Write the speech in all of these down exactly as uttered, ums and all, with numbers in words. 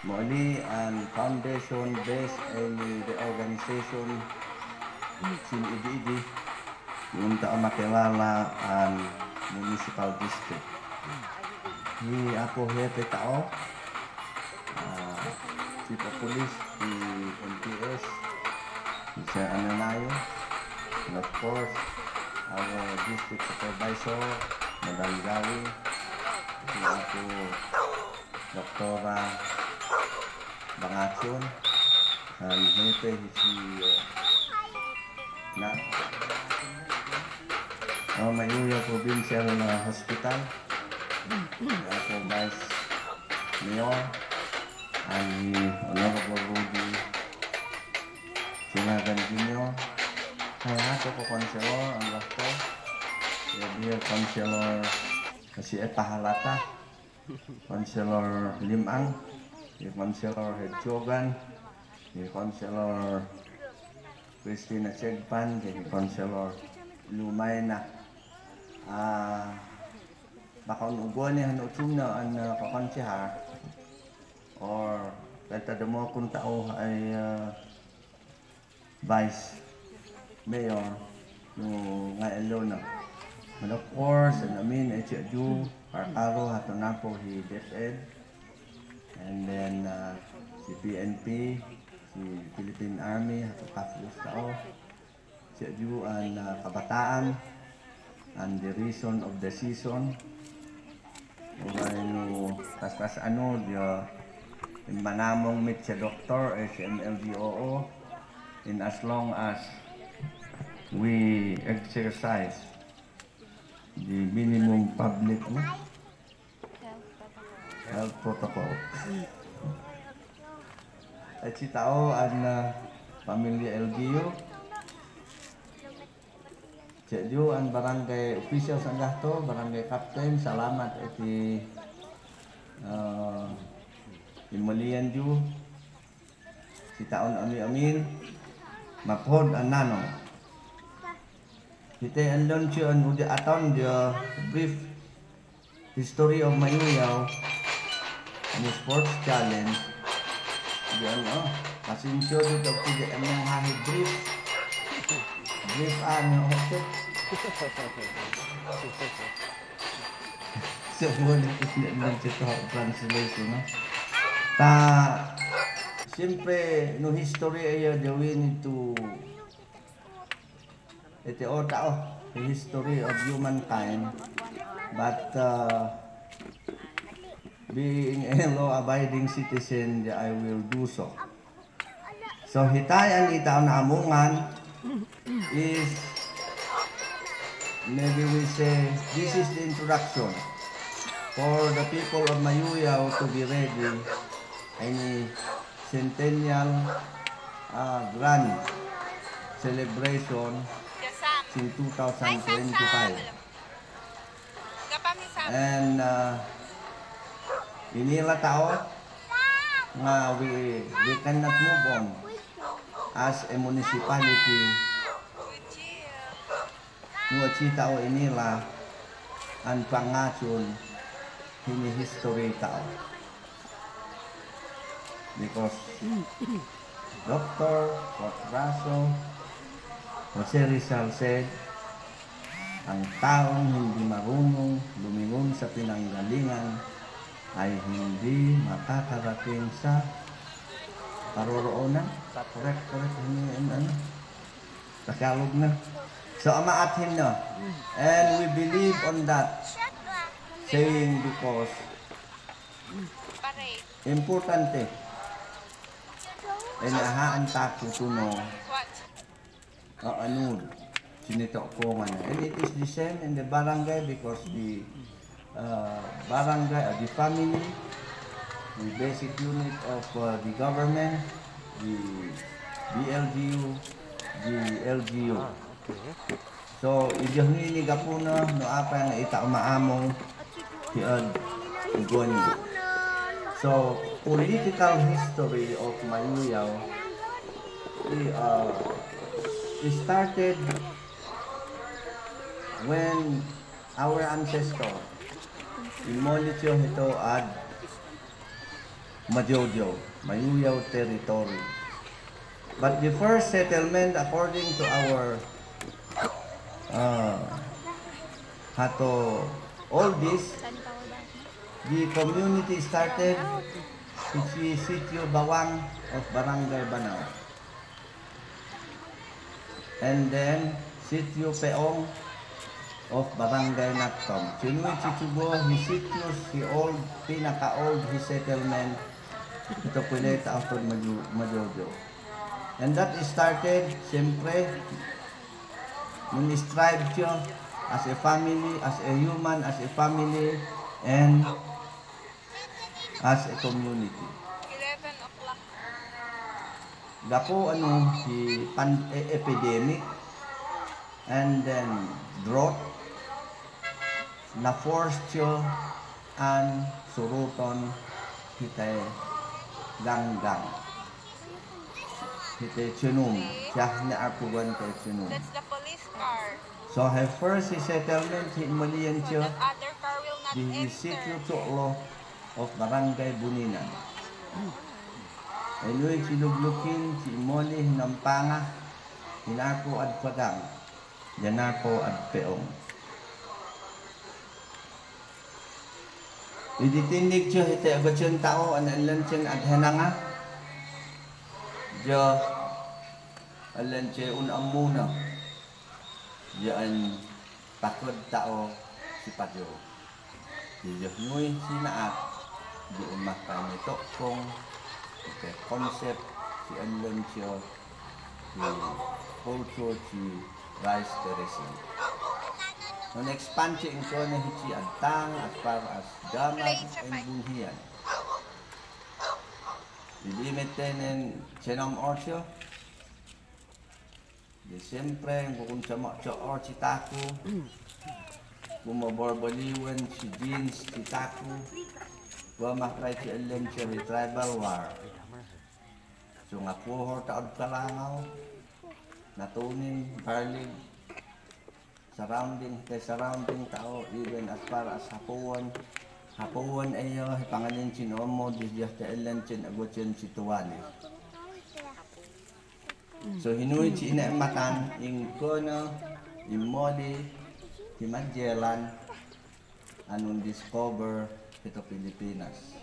Mo'ni an foundation base ini the organization sin idi-idi. Unta' makilala an municipal district. Hi Apo Hepe Tao, ah, Chief of Police, hi M P S, hi Sir Ananayo, and of course, our district supervisor, Madam Gawi, hi Apo Doktora Bangachun, and Hepe hi si, uh, na, uh, Mayuyaw Provincial, uh, Hospital, hi Apo Vice Mayor, and hi Honorable Rudy Sinagan Junior, hi Apo Councilor, ang doktor, hi Councilor, hi Epa Halata, Councilor Lim Ang, hi Councilor Hetjogan, hi Councilor Christina Chegpan, hi Councilor Lumaina. Ah, baka un ugoni han ucum na an, ah, kakan sihar. Or, kaya tadamo kun tao ay, ah, Vice Mayor, no nga elo na. And of course, and I mean, H Q, Parkaro, hato napo hi DepEd. And then, uh, si P N P, si Philippine Army, hato kafus tao. H Q and, uh, kabataan, and the reason of the season. Ugay nu paspas anu dia, in manamong mit sa doktor, eh, si M L G O O, in as long as we exercise the minimum public, no? Health protocol. Eh, si tao an, uh, pamilya L G U. H Q and barangay officials angga to, barangay captain, salamat iti, eh, imalian yu. Si tao na amin-amin, mapod anano. Hitian lon si an udi atan dia brief history of Mayuyaw ni sports challenge. Di ano, pasensya di doktor di emang hahi brief. Brief ano, okay. Semua di sini belum kita translation, no? Ta, siyempre, no history aya, we need to iti o tao, the history of humankind, but, uh, being a law-abiding citizen, I will do so. So, hitian ita na amungan is, maybe we say, this is the introduction for the people of Mayuyaw to be ready. Ini centennial, ah, grand celebration sin two thousand twenty-five. And, ah, ini la tao nga we, we cannot move on as a municipality. Nua ci tao ini la an pangacun hini history tao. Because Doktor Kurt Russell, Jose Rizal said, ang taong hindi marunong lumingon sa pinanggalingan ay hindi makakarating sa paroroonan. Correct, correct, ini, ano? Tagalog na. So, ama at him na. And we believe on that saying because importante. Inahaan ta kutuno. O, ano, sinito ko nga na. And it is the same in the barangay because the uh, barangay, uh, the family, the basic unit of, uh, the government, the B L G U, the L G U. So, idahni ini gapuna, no apa yang ita umaamong, di, uh, ugoni. So, political history of Mayuyaw, the, uh, it started when our ancestor, imolityo hito ad Majojo, Mayoyo territory. But the first settlement, according to our, uh, hato oldest, the community started with the Sitio Bawang of Barangay Banao. And then, Sitio Peong of Barangay Nagtom. Chi Noy Chichugo, he sitio, he old, pinaka-old, he settlement, hito pwede tao ko Majo-, Majojo. And that started, siyempre, mun-strive siya as a family, as a human, as a family, and as a community. Eleven o'clock. Gapo anu, hi pan-, e-, epidemic, and then drought, na-force siya an suruton hita i ganggang. Hita i Chinum, siya ni arpugan hita i Chinum. That's the police car. So, hi first settlement, hi Imoli yan siya, di hi Sitio Choklo of Barangay Buninan. Anu i Chinuglukin, chi Imoli hi Nampanga, hi Narko ad Pagang, ya Narko ad Peong. Idi tindig siya hita i agutsin tao, an alen siya ad Henanga. Ya alen siya un amuna. Ya an pakud tao si Pajo. Di ya Noy Sinaat, di umak kami tokong, hita i konsep si alen siya, di kultur si rice terracing. Nune-expand siya ingkona hiti Antang, as far as Damag and Bunghian. Di limit tenen Chinum Orchard, di siyempre, kung kunsama choor si Taku, kung maborboliwen si Jeans si Taku, kung maklay si alen siya hi tribal war. So nga kuhor taod Kalangao, Natunin, Barlig, surrounding, hita i surrounding tao, even as far as Hapuan. Hapuan aya, hi panganin Chinum Orchard, di ya hita alen siya agutsin si Tuwali. So, hi Noy Sinaat, ingkona Imoli hi Magellan an un-discover hito Pilipinas.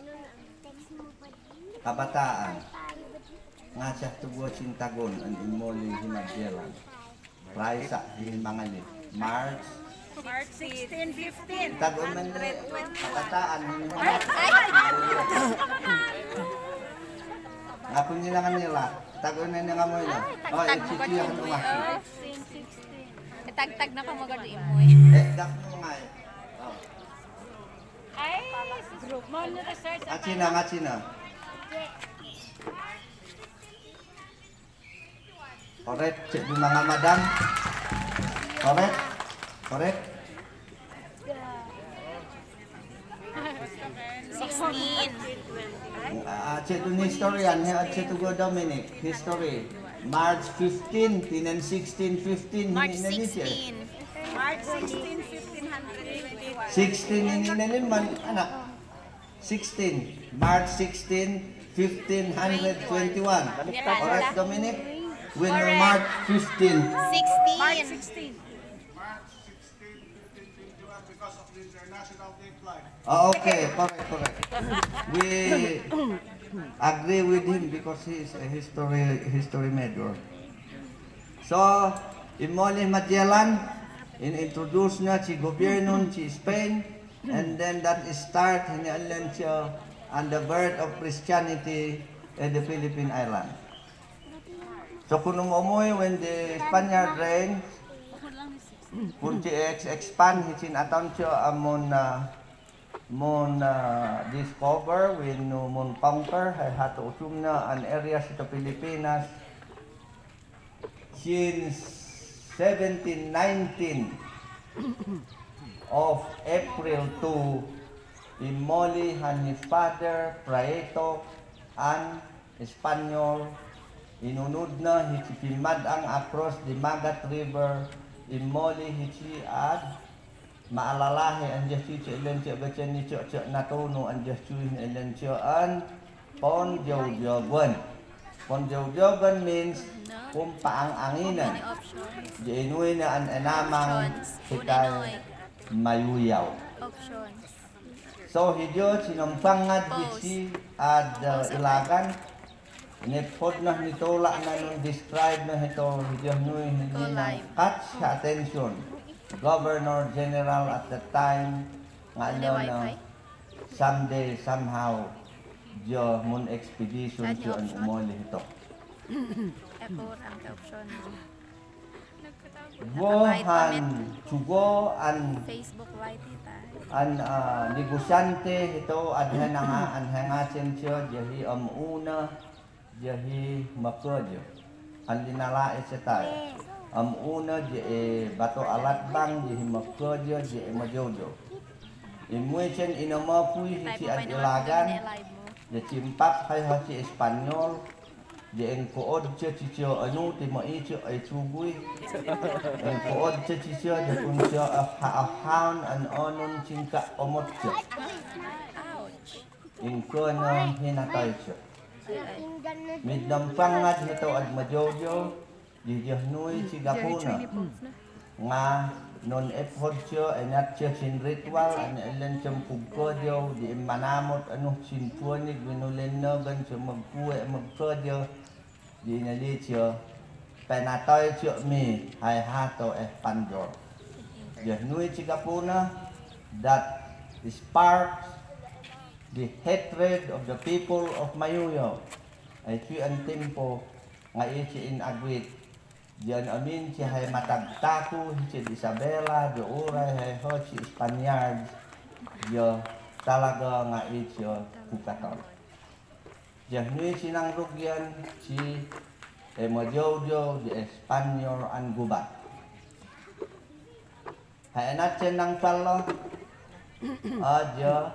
Kabataan, ngasa tugo chintagun an Imoli hi Magellan. Raisa hi Mangali. March March sixteen, fifteen. Tagun man ni kabataan. Nga pun nila Manila. Tagun na ni nga mo ina. Oh, tagtag mo, Imoy. Eh, dak mo nga eh. Oh. Ay, group mo na search. Atsina, atsina. Correct, cek di mga madam. Correct? Correct? Sixteen. Ah, cek dun historian, ya, cek tugo Dominic, history. March fifteen, tinen sixteen fifteen, March sixteen. March sixteen, fifteen hundred twenty-one. Sixteen ini, ini, man, anak. Sixteen, March sixteen, fifteen hundred twenty-one. Correct, Dominic? When March fifteen. Sixteen. March sixteen. March sixteen, fifteen twenty-one, because of the International Day of Life. Oh, okay, correct, correct. We agree with him because he is a history, history major. So, Imoli Magellan, in-introduce niya si gobyerno si Spain, and then that is start, hini alen siya, and the birth of Christianity in the Philippine Island. So, kung umuwi, when the Spaniard reign, kung si ex-, expand, hisin atan siya amun, ah, mun, ah, discover, when, uh, mun conquer, hay hatu utum na an area sito Pilipinas. Since seventeen nineteen of April two, Imoli han hi Father Praeto an Espanyol, inunud na hi Chipimadang across the Magat River, Imoli hi chi ad, maalalahi an Jesuit, elen siya bachan ni Church Natunu an Jesuit, elen siya an Ponjojoguen. Ponjojoguen means pumpaang-anginan. Jadi inui ne an enamang kitai Mayuyao. So hijau sinempang ngad bisi ad, eh, ilagan. Ini pod na nitolak na nun describe na hito hijau nui hini nang catch attention Governor General at the time nga ano na someday, somehow, jia mun expedition jia an umoli hito. Vo han sugo an, an, ah, negosyante hito, an henanga, an hengasen jia, jia hi om una, jia hi meke jia. An linalai sitai. Om una jia e bato alat bang, jia hi meke jia, jia e majojo. Imui sen ina mapui hiti ad ilagan, jia simpap hai hati Espanyol, jia engkood jia jia anu, ti mai jia ai sugui. Engkood jia jia, jia kun jia ah, ha, ah, haun an anun singka omot jia. Ingkona hinatai jia. Midnam pangat hito ad majojo, jia jia nui si gapuna. Nga nun epod jia, enat jia sin ritual, an elen jia pugko jia, di imanamot anu sin puani, gwinulen na gan jia magkue magko jia, di inali jia, penatoi jia mi, hai hato Espanyol. Jia nui si gapuna, that sparks the hatred of the people of Mayuyao. Ai tui an timpo, nga iji in agwit. Jia an amin jia hai matagtaku, jia Isabela, jia urai hai ho jia Spaniards, jia talaga nga iji kukaton. Jia nui si nang rugian, jia e majojo, jia Espanyol an gubat. Hai enat jia nang palo, ah, jia,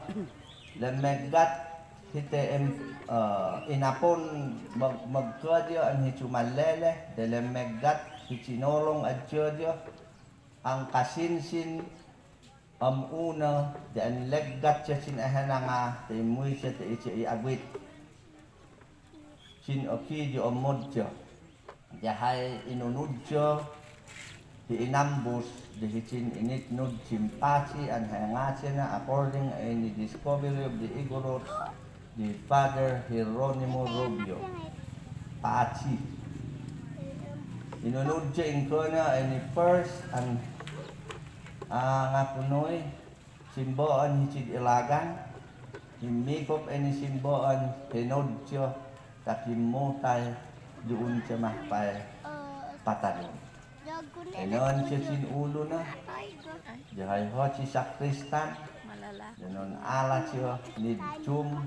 lemegat, hite em, eh, inapon mag-, magka jia an hitu malele, de lemegat, hiti nolong aja jia, ang kasinsin, om una, de an legat jia sin ehenanga, te imui jia te iji i agwit. Jin oki jia omod jia. Jia hai inunud jia, hi inambus, jia hi jin initnud jin pati an hai nga jia na according ini discovery of the Igorots, the Father Hieronimo Rubio. Pati. Inunud jia ingkona ini first an, ah, nga punoi, simboon hi jin ilagan, himikop ini simboon hinod jia, tapi mutai duun jia mahpai patanun. Inon jia jin ulu na, jia hai ho jia sakristan, jia nun ala jia ni jum,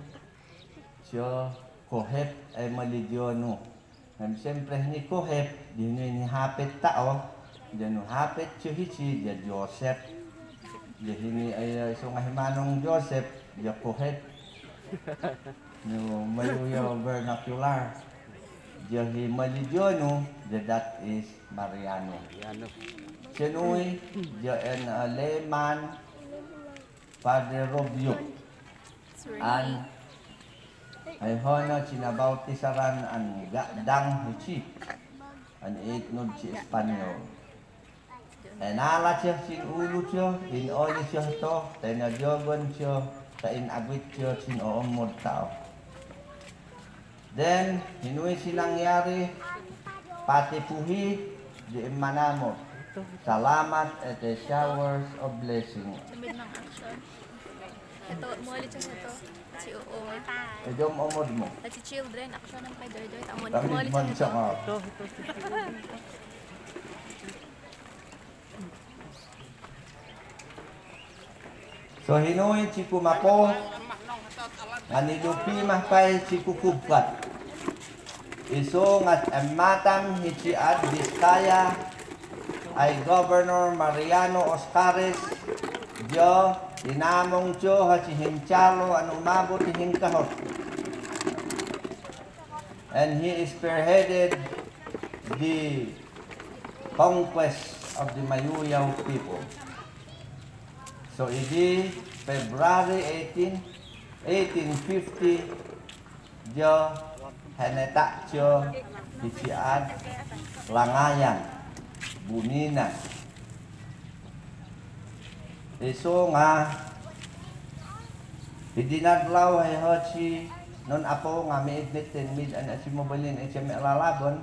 jia kohep e malidionu. Ngam siyempre ni kohep, di ni, ni hapet tao, jia nu hapet jia hiti, jia Joseph. Jia hini, eh, so nga hi Manong Joseph, jia kohep. Nu Mayuyao vernacular. Jia hi malidionu, jia that is Mariano. Jia nui, jia en, eh, layman, Padre Rubio. An, hai ho na jinabautisaran an gadang hiti. An itnud jia Espanyol. Inala jia jin ulu jia, inoli jia to, tena jogon jia, ta inagwit jia jin oomod tao. Then, hinui sinangyari, pati puhi, di imanamot. Salamat at the showers of blessing. Ito, muli siya ito. Si oo. Ito ang omod mo. At si children, action ang kay Joy Joy. Tamo ni muli siya ito. So hinui jiku mapo, ngani lupi mahpai jiku kubkat. Iso ngat ematam hiti ad Vizcaya, ai Governor Mariano Oscares, jia, inamong jia, ha jihinjalo, an umabot hingkahot. And he spearheaded the conquest of the Mayuyao people. So, idi February eighteen, eighteen fifty, Yo, heneta yo, hici ad, langayan, buninan. Iso nga, hidinat lau he ho ci, non apo nga mi-admit ten mid an asi mobilin e ci me lalabon,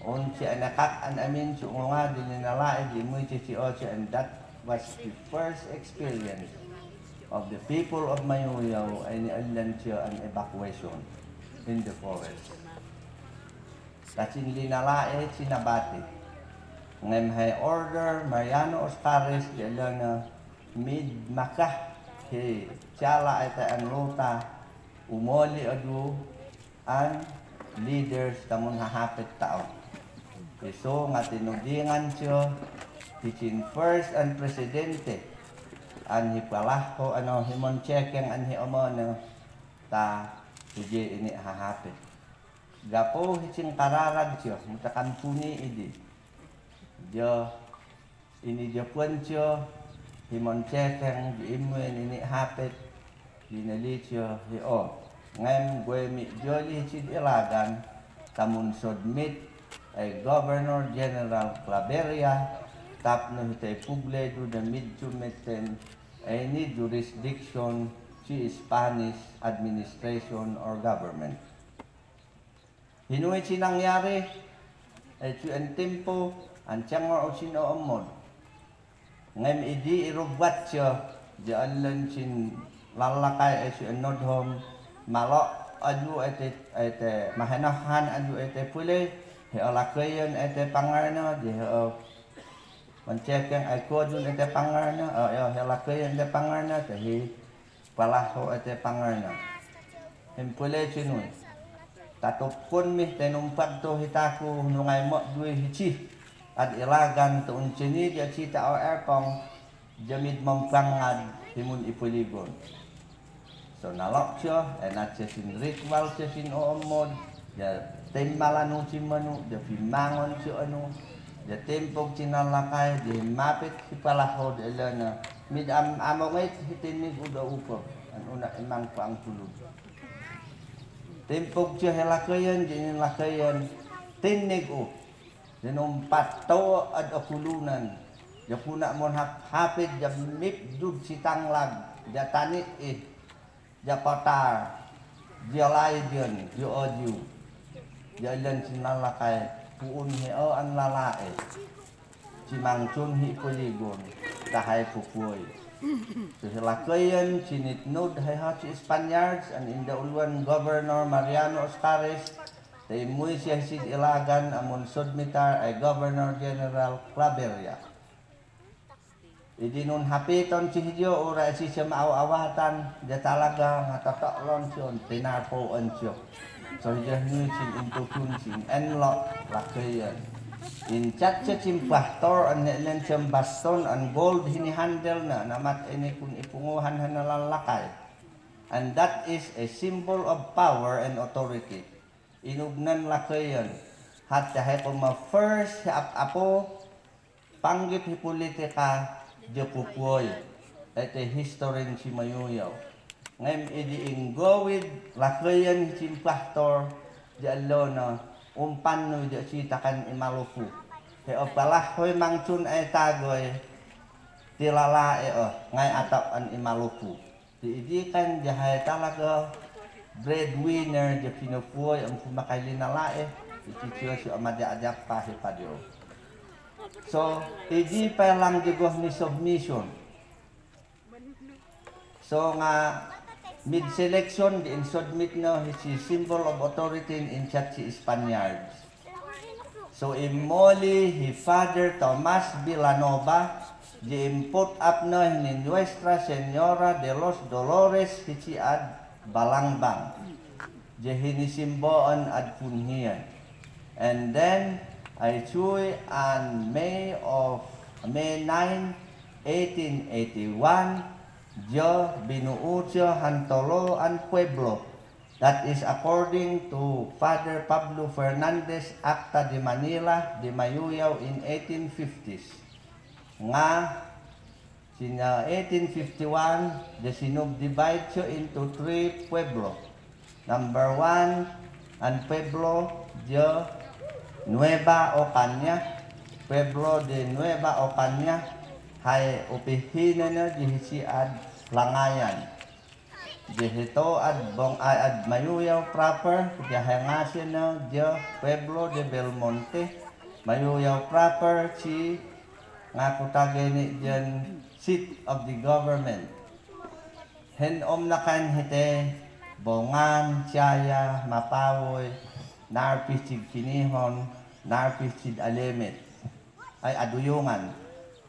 un ci anakak an amin ci ngunga di ninala e di mui ci ci o ci, and that was the first experience of the people of Mayoyo, ay ni alan ci an evacuation in the forest. Tacin linala e ci nabati. Ngem hai order, Mariano Oscares, di alan na mid makah, he, cala e ta an lota, umoli adu, an leaders tamun hahapit tao. Iso nga tinudingan ci, hicin first an presidente, an hipalaho ano himon cekeng an hi omono, ta hiji ini hahapit. Gapo hicin kararag ci, mutakan puni idi. Jo, ini jo puan ci, himon cekeng, di imuen ini hapit, di neli ci, hi o. Ngem gue mi joli hicin ilagan, tamun submit, e Governor General Claveria, tap no hite pugle du na mid submit ten, e ni jurisdiction, ci Spanish administration or government. Hinu i ci nangyari, e ci en timpu, an cengor o ci no omod. Ngem idi i rubat ci, di alan cin lalakai e ci en nodhom, malo aju ete, ete mahanahan aju ete pule, he o lakeyan ete pangarna, di he o mancekeng ai kodun ete pangarna, o, yo, he lakeyan ete pangarna, te hi palaho ete pangarna. Hempule ci nui. Tatupun mi te numpag to hitaku nungai mok dui hici. Ad ilagan to uncini di aci ta o erpong. Jamit mompang ad himun ipuligon. So nalok ci, enat ci sin ritual ci sin o omod. Ja temmalan u ci manu, ja pimangon ci anu. Ja tempok ci nalakai, di mapit hipalaho di elana. Mid am amongit hitinig uda upo, an una imang pang pulu. Tempok ci he lakeyan, di ini lakeyan, tinig u. Di numpat to ad akulunan. Ja puna mon hap-, hapit ja mip dud ci tanglag, ja tani i. Ja patar, ja lai dian, ja oju. Ja ilan ci nalakai, puun he o an lalae. Ci mangcun hi puligon, ta hai pupuoi. So hi lakeyan, ci nitnud hai ha ci Spaniards, an inda uluan Governor Mariano Oscares, te imui siya hisid ilagan amun submitar ai Governor General Claveria. Idi nun hapiton ci hijo ura isi sema aw-awatan, ja talaga nga totoklon ci on, tinarpoon ci on. So hijo hinu cin intukun cin enlok lakeyan. Inchat ci cin pastor an nenen cin baston an gold hini handle na, namat ini kun ipunguhan hana lalakai. And that is a symbol of power and authority. Inugnan lakeyan. Hat ja hai kuma first ap-apo, panggit hi pulitika, ja pupuoi, ete historin ci Mayoyo. Ngem idi inggowid, lakeyan hi cin pastor, ja lona, umpan nu ja ci takan i Maluku. He o palahoy mangcun ai tagoy, tilala e o, ngai atap an i Maluku. Di idi kan ja hai talaga breadwinner ja pinupuoi, ampu makai linalae, iti ci o si amade ajak pa hi padio. So, idi pa lang jago ni submission. So nga mid selection di in submit no hi ci symbol of authority in chat ci Spaniards. So imoli hi Father Tomas Villanova, ja imput ap no hini Nuestra Señora de los Dolores hi ci ad Balangbang. Ja hini simboon ad punhian. And then, ai cuy an May of, May nine, eighteen eighty-one, ja binuu ci han tolo an pueblo. That is according to Father Pablo Fernandez Acta de Manila de Mayoyo in eighteen fifties. Nga, sina eighteen fifty-one, ja sinubdivide ci into three pueblo. Number one, an pueblo de Nueva Ocaña, pueblo de Nueva Ocaña, hai upihinen ne de hichi ad Langayan. De hito ad Bong-, a-, ad Mayuyao proper, de hai ngasin ne de pueblo de Belmonte, Mayuyao proper chi ngaku tageni diyan seat of the government. Hen om nakan hite, Bongan, Chaya, Mapawoy, Narpi chid Kinihon, Narpi chid Alimit. Ay, Aduyungan.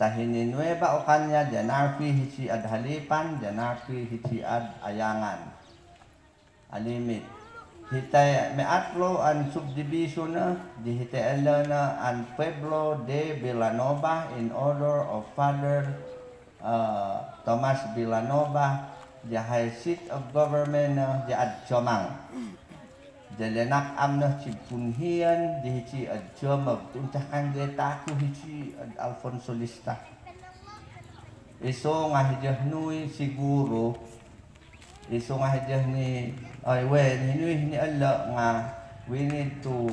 Tahin i Nueva Ocaña, de Narpi hichi ad Halipan, de Narpi hichi ad Ayangan. Alimit. Hite meatlo an subdivision ne, de hite elena an Pueblo de Villanova in order of Father, uh, Tomas Villanova, de hai seat of government ne, de ad Chomang. De lenak am ne chi Bunhian, de hichi ad Chomang, tuntakan de taku hichi ad Alfonso Lista. Iso nga hijeh nui siguro, Iso nga hijeh ni, ay, we, ni nui ni ala nga, we need to,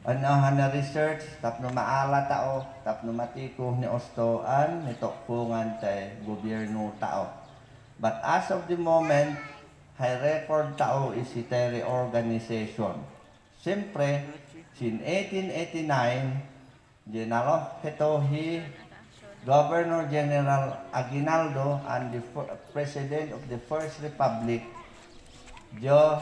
an, ah, an research, tapno maala tao, tapno matiku ni osto an, ni tokpongan tai gobierno tao. But as of the moment, hai record tao isi tai reorganization. Siyempre, sin eighteen eighty-nine, General, hito hi Governor General Aguinaldo and the fir-, President of the First Republic, jo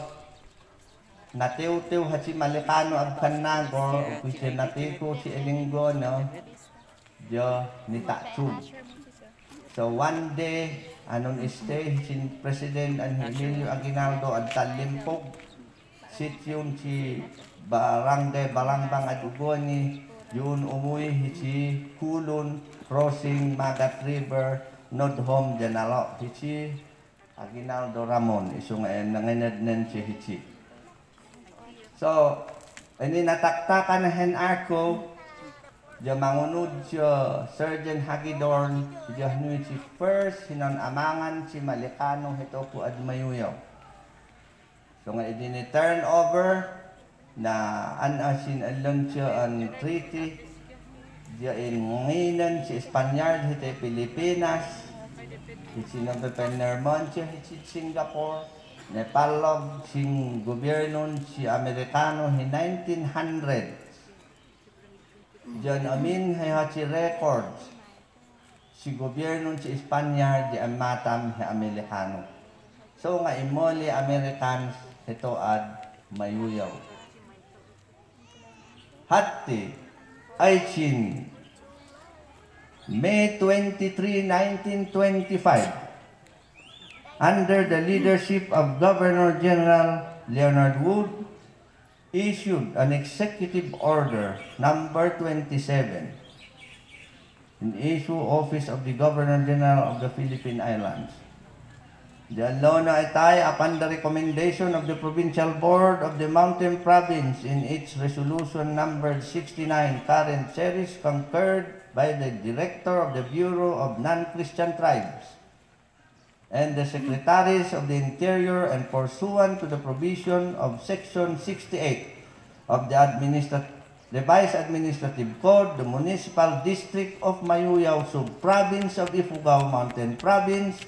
natiw-tiw ha chi Malicano Abcannagor, o kuya natiw ko chi Elingono, jo nitachun. So one day, anon stay, sin President an Emilio Aguinaldo, ad talimpog, Sitio chi Barangay Balangbang ad ugoni, yun umuwi hi chi Kulon, crossing Magat River, nod hom janalo hi chi Aguinaldo Ramon, iso nga en, nangened nen chi hi chi. So, ini nataktakan hen ako, ja mangunud jo Sergeant Hagedorn, ja nui chi first, hinon amangan chi Malicano, hito ko ad Mayuyaw. So nga ini ni turnover na an asin alon siya an treaty, diya in nginan si Espanyol hiti Pilipinas, hiti na pepenerman siya hiti Singapore, ne palog sing gobierno si Amerikano hi nineteen hundred. Diyan amin hay ha chi records si gobierno si Espanya di amatam hi Amerikano. So nga imoli Americans hito ad Mayuyaw. Hati, ay chin, May twenty-three, nineteen twenty-five, under the leadership of Governor General Leonard Wood, issued an executive order number twenty-seven in issue office of the Governor General of the Philippine Islands. The Alona Itay, upon the recommendation of the Provincial Board of the Mountain Province in its resolution number sixty-nine, current series, concurred by the Director of the Bureau of Non-Christian Tribes, and the Secretaries of the Interior, and pursuant to the provision of Section sixty-eight of the Administra-, Revised Administrative Code, the Municipal District of Mayuyaw, Sub-Province of Ifugao, Mountain Province,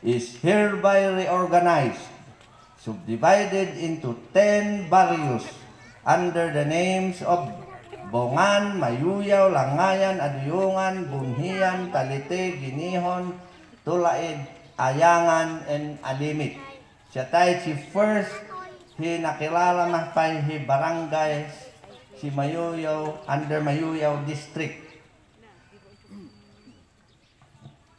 is hereby reorganized, subdivided into ten barrios under the names of Bongan, Mayuyaw, Langayan, Aduyungan, Bunhian, Talite, Ginihon, Tulaid, Ayangan, and Alimit. Siya tay si first hi nakilala mahpay hi barangay si Mayuyaw, under Mayuyaw District.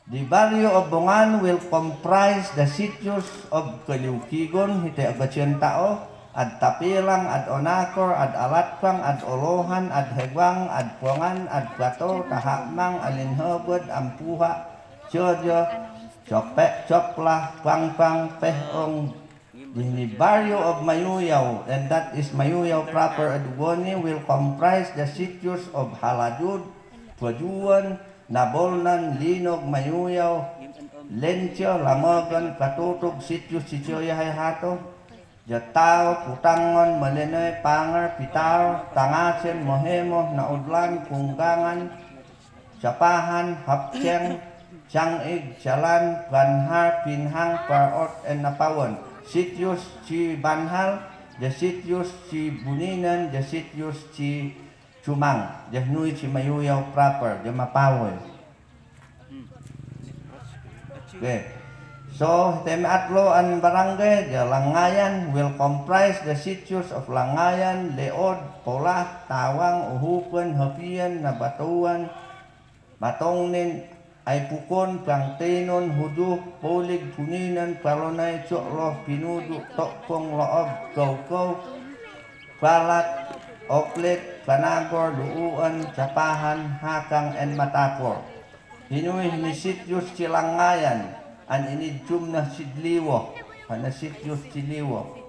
The barrio of Bongan will comprise the sitios of Kaliukigon, hiti Agasian Tao, ad Tapilang, ad Onakor, ad Alatpang, ad Olohan, ad Heguang, ad Puangan, ad Puato, Tahamang, Alinhobod, Ampuha, Chojo, Chope, Chopla, Puangpang, Pehong, Ini barrio of Mayuyaw, and that is Mayuyaw proper, Adugoni, will comprise the sitios of Halajud, Pajuan, Nabolnan, Linog, Mayuyaw, Lencho, Lamogan, Katutog, sitios, sitio ya hay hato. Jatau, Putangon, Malenoi, Pangar, Pitar, Tangasen, Mohemo, Naudlan, Kunggangan, Sapahan, Hapcheng, Changig, Chalan, Banhar, Pinhang, Paraot, and Napawan. Sitius ci Banhal, ja Sitius ci Buninen, ja Sitius ci Chumang, ja Nui ci Mayuyaw proper, ja Mapaway. Okay. So, teme atlo an barangay, ja Langayan will comprise the sitius of Langayan, Leod, Polah, Tawang, Uhupen, Hapian, Nabatuan, Matongnin, Aipukon, Pangtinon, Huduh, Polig, Puninan, Palonay, Cokloh, Pinudu, Tokong, Loob, Kaukaw, Palat, Oplet, Panagor, Luuan, Sapahan, Hakang, and Matakor. Hinui hini sitius ci Langayan, an inijum na Sidliwo, hana sitius Sidliwo.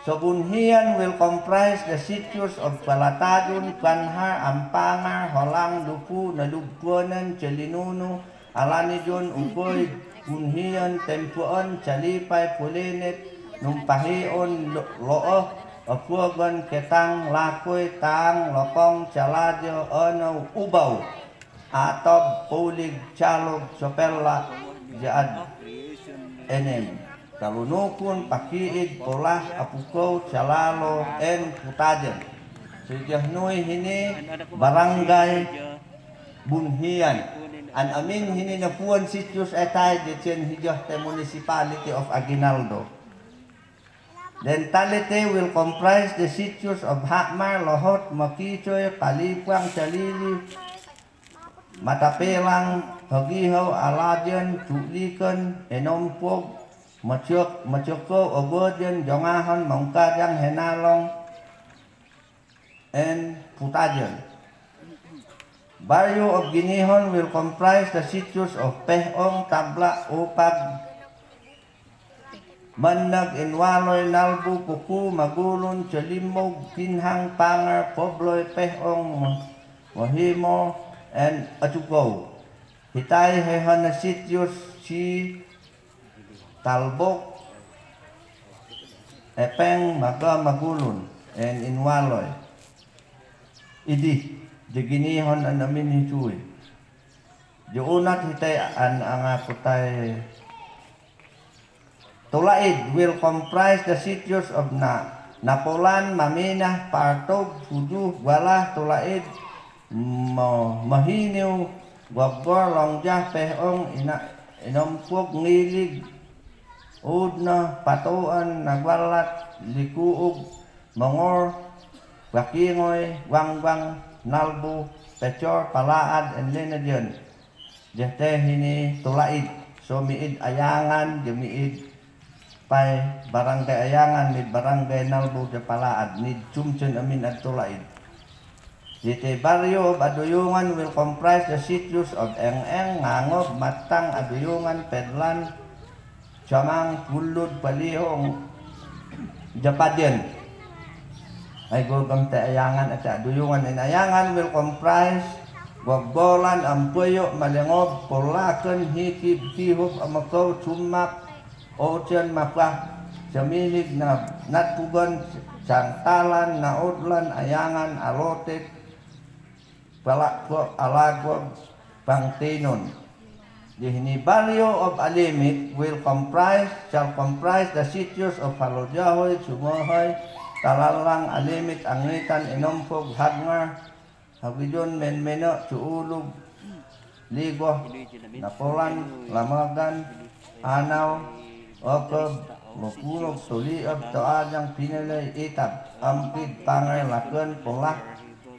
So Bunhiyan will comprise the sitius of Palatadun, Banhar, Ampangar, Holang, Lupu, Nalugkuanan, Calinunu, Alanidun, Ugoy, Bunhiyan, Tempuan, Calipay, Pulinet, Numpahion, Lo-, Looh, Apuagan, Ketang, Lakoy, Tang, Lokong, Calaja, Anao, Ubaw. Atob, Polig, Calog, Sopela, Jaad, Enem, Talunukun, Pakiid, Polah, Apukaw, Calalo, and Putajan. So hijo nui hini barangay Bunhiyan. An amin hini napuan sitius etai ja cien hijo te Municipality of Aguinaldo. Then Talete will comprise the sitius of Hakmar, Lohot, Makicoy, Kalipuang, Calili, Matapelang, Hagihaw, Alajan, Tulikan, Enompog, Maciok, Maciokog, Ogojan, Jongahon, Mongkajang, Henalong, and Putajan. Barrio of Ginihon will comprise the sitius of Pehong, Tabla, Upag, Manag, Inwaloy, Nalbu, Puku, Magulun, Calimog, Pinhang, Pangar, Pobloy, Pehong, Mo-, Mohimo, and Atukaw. Hitai he hana sitius ci Talbog, Epeng, Maga, Magulun, and Inwaloy. Idi, ja Ginihon an amin hicui. Ja unat hitai an anga kutai Tulaid will comprise the sitius of Na-, Napolan, Maminah, Partog, Fudu, Gualah, Tulaid, Mo-, Mahiniw, Gogor, Longjah, Pehong, Ina-, Inompog, Ngilig, Udna, Patuan, Nagualat, Likuug, Mongor, Bakingoy, Guanggwang, Nalbu, Pecor, Palaad, and Linajan. Jete hini Tulaid. So miid Ayangan, ja miid pai Barangay Ayangan, miid Barangay Nalbu, ja Palaad, miid Cumcen amin ad Tulaid. Jete barrio of Aduyungan will comprise the sitius of Eng-eng, Ngangob, Matang, Aduyungan, Pedlan, Camang, Pulud, Palihong, Japadian. Ai gogam te Ayangan, ate Aduyungan, and Ayangan will comprise Gogolan, Ampuyo, Malengob, Polaken, Hikib, Kihub, Amakaw, Cumak, Ocean, Mapah, Samilig, Na-, Natpugan, Sangtalan, Naudlan, Ayangan, Alotek, Palakok, Alagwag, Pangtinon. Di hini barrio of Alimit will comprise, shall comprise the sitios of Halojahoy, Sumohoy, Talalang, Alimit, Angitan, Inompog, Hadngar, Hagijon, Menmeno, Cuulog, Ligoh, Napolan, Lamagan, Anaw, Okob, Mopunog, Toliab, Toajang, Pinalay, Itab, Ampid, Pangar, Laken, Polak,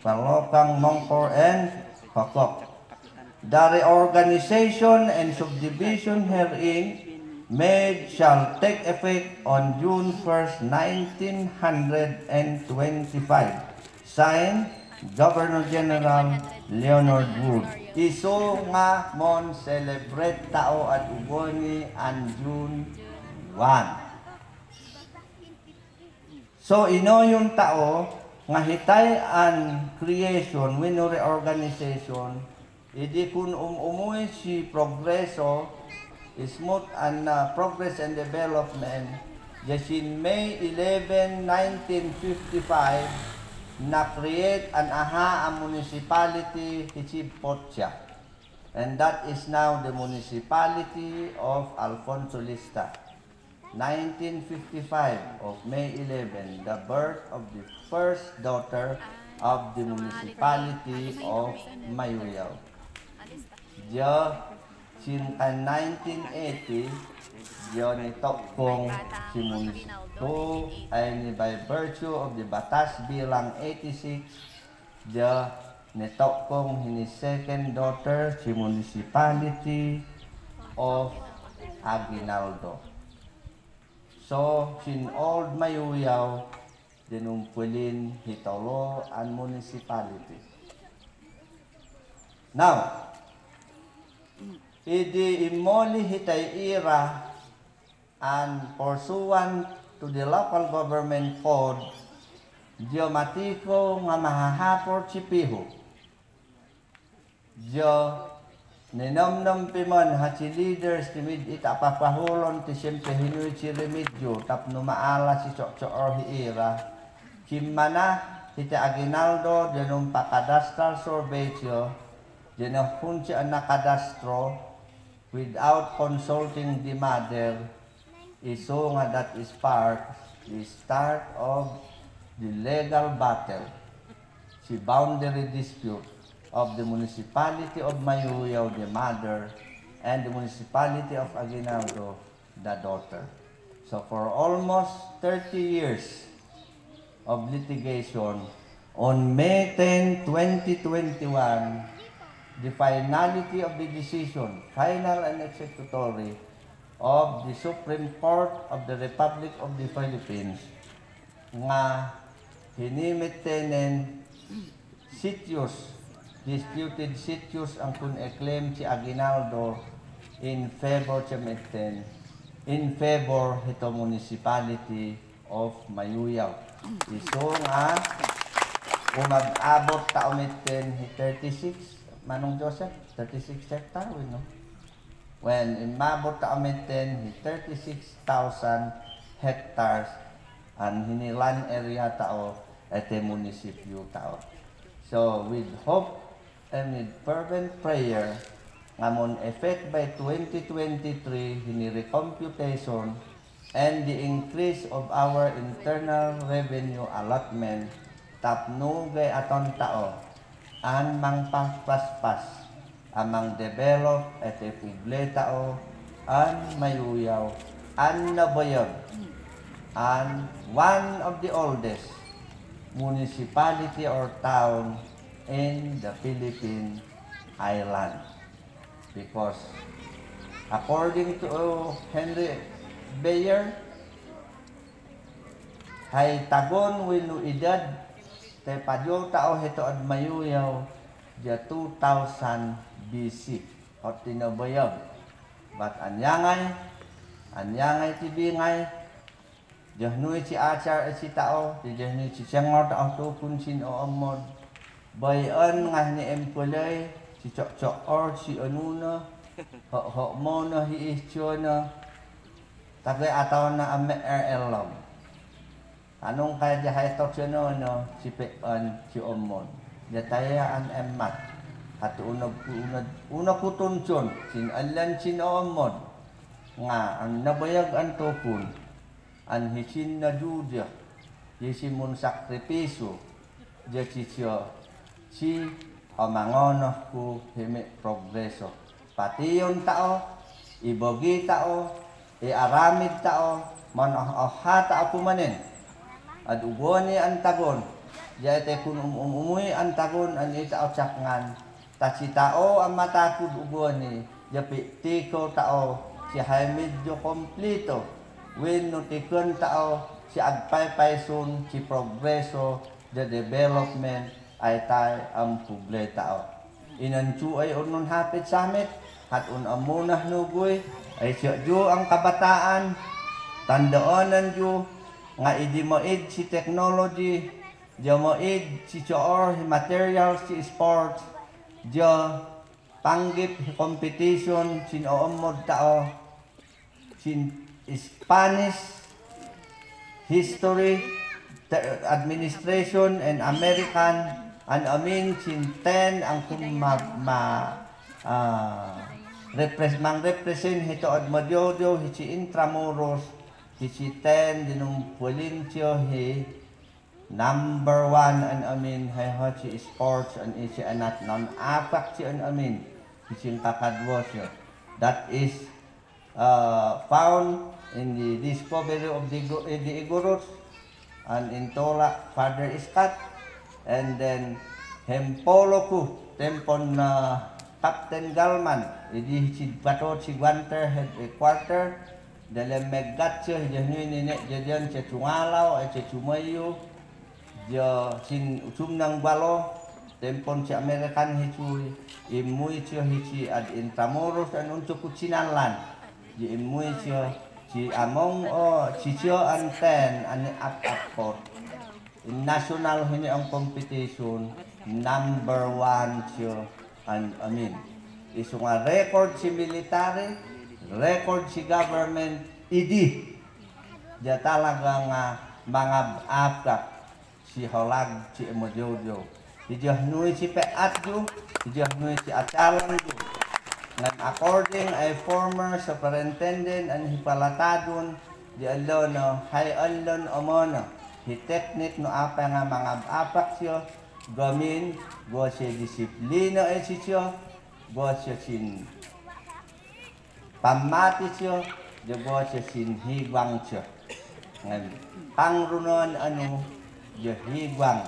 Palokang, Mongkor, and Hokok. The reorganization and subdivision herein made shall take effect on June first, nineteen hundred and twenty-five. Signed, Governor General Leonard Wood. Iso nga mon celebrate tao at ugoni an June one. So ino yun tao nga hitai an creation, winu reorganization, idi kun um-umui si progreso, smooth an, uh, progress and development, Jia sin May eleven, nineteen fifty-five, na-create an aha a municipality hiti Potia. And that is now the municipality of Alfonso Lista. Nineteen fifty-five of May eleven, the birth of the first daughter of the municipality of Mayuyao. Jia sin nineteen eighty, jia nito'kong si municipio, ay ni by virtue of the Batas Bilang eighty-six, jia nito'kong hini second daughter si municipality of Aguinaldo. So, sin Old Mayuyao, jia numpulin hitolo an municipality. Now, idi imoli hita i Ira, and pursuant to the local government code, jia matiko nga mahahapol si pihu. Jia ninomnom pi man ha si leaders ti mid-i tapapahulon ti siyempre hinui si rimidyu tapnu maala si cokcok or hi Ira. Kimana hita Aguinaldo, jia numpa cadastral survey jia, jia nahun si ana cadastro without consulting the mother, isu nga that is part the start of the legal battle, si boundary dispute of the municipality of Mayuyao, the mother, and the municipality of Aguinaldo, the daughter. So for almost thirty years of litigation, on May ten, twenty twenty-one, the finality of the decision, final and executory, of the Supreme Court of the Republic of the Philippines, nga hini mitenin sitius, disputed sitius ang kun e-claim si Aguinaldo in favor si miten, in favor hito municipality of Mayuyao. Isu nga umabot tao miten hi thirty-six, Manong Joseph, thirty-six hectare, we no? When umabot tao miten hi thirty-six thousand hectares, an hini land area tao, ete munisipyo tao. So, with hope and with fervent prayer, nga mon effect by twenty twenty-three, hini recomputation, and the increase of our internal revenue allotment, tapnu ge aton tao, an mangpapaspas, a mang-develop ete puble tao, an Mayuyao, an Nabuyog, an one of the oldest municipality or town in the Philippine island. Because according to Henry Beyer, hai tagun winu idad, te pajo tao hito ad Mayuyao, jia two thousand B C, ot ti Nabuyog. But anyangay, anyangay ti bingay, jia nui si acar si tao, jia nui si sengol tao tukun sin oomod. Bayan nga hini employ, si cokcok or, si anuna, hok hok mona hi isyona. Tapi ataw na ame er elom. Anong kaya jia hai tok siya no, no, si pean, si oomod. Jia taya an emat. Hatu una, una, una kutun siyon, sin alan sin oomod. Nga, an Nabuyog an tukun. An hisin na jujia, hisin mun sakripisyo, jia sisyo, si omangonoh ku himi progreso. Patiyon tao, i bogi tao, i aramid tao, man oh, oh ha tao kumanin. Ad ugoni an tagun, jia ete kun um, um, umui an tagun, an i tao cakngan, ta si tao a matakud ugoni, jia pitiko tao, si hai midyo komplito, winu tikun tao, si agpaypaysun, si progreso, jia development, ay tay am puble tao. Inansu ay unun hapit samit, hat un amuna nuguy, ay siya ju ang kabataan, tandaanan ju, nga idi maid si technology, jia maid si coor hi materials si sports, jia panggip hi competition, sin oomod tao, sin Spanish, history, administration, and American, an amin chin ten ang kum ma, ma, ah, repres-, mang represent hitood Mojojo, hichi Intramuros, hichi ten, dinum pwelin siyo hi number one an amin, hai ho chi sports, an isi anat non apak chi an amin, hichi kakadwa siyo. That is uh, found in the discovery of the, Igu- eh, the Igorots, and in Tolak, Father Scott, and then Hempoloku, tempon, uh, Captain Galman, idi hichi bato chi Guanter headquarter, dalem megat siyo, hijo nui nini, jajan siyo Tungalau, eh, siyo Tumayo, Diya chin utum nang balo, tempon chi American hichi, imui siyo hichi ad Intramuros an untu kuchinan lan. Diya imui siyo, chi among o, chi siyo an ten, an ap ap pot. In national hini ang competition, number one siyo an amin. Isunga record chi military, record chi government, idi. Diya talaga nga mangab-abak si holag chi Mojojo. Hijo nui chi peat ju, hijo nui chi achalang ju. Ngan according a former superintendent an hi Palatadun, di alon o, hai alon o mono, hi teknik no apa nga mangab-abak siyo, gamin, go siyo disiplina e siyo, go siyo chin pamati siyo, diya go siyo chin higwang siyo. Ngan, pangrunon anu, diya higwang.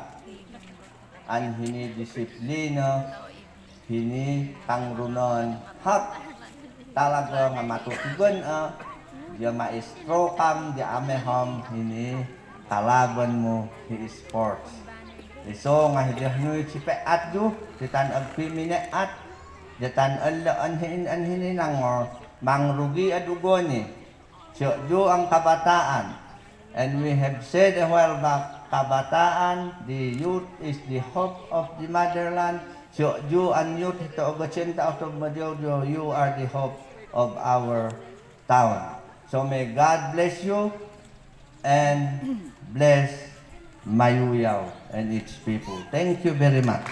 An hini disiplina, hini pangrunon, hap talaga nga matutugan a, diya maestro kam, diya amehom, hini kalaban mu hi sports. Iso nga hijo nui chi peat ju, diya tan agpi mineat, diya tan ala an hini, an hini nangor, mangrugi ad ugoni. Siyo ju ang kabataan. And we have said a while back, kabataan, the youth is the hope of the motherland. Siyo ju an youth hito ogochenta oto Mojojo, you are the hope of our town. So may God bless you and bless Mayuyaw and its people. Thank you very much.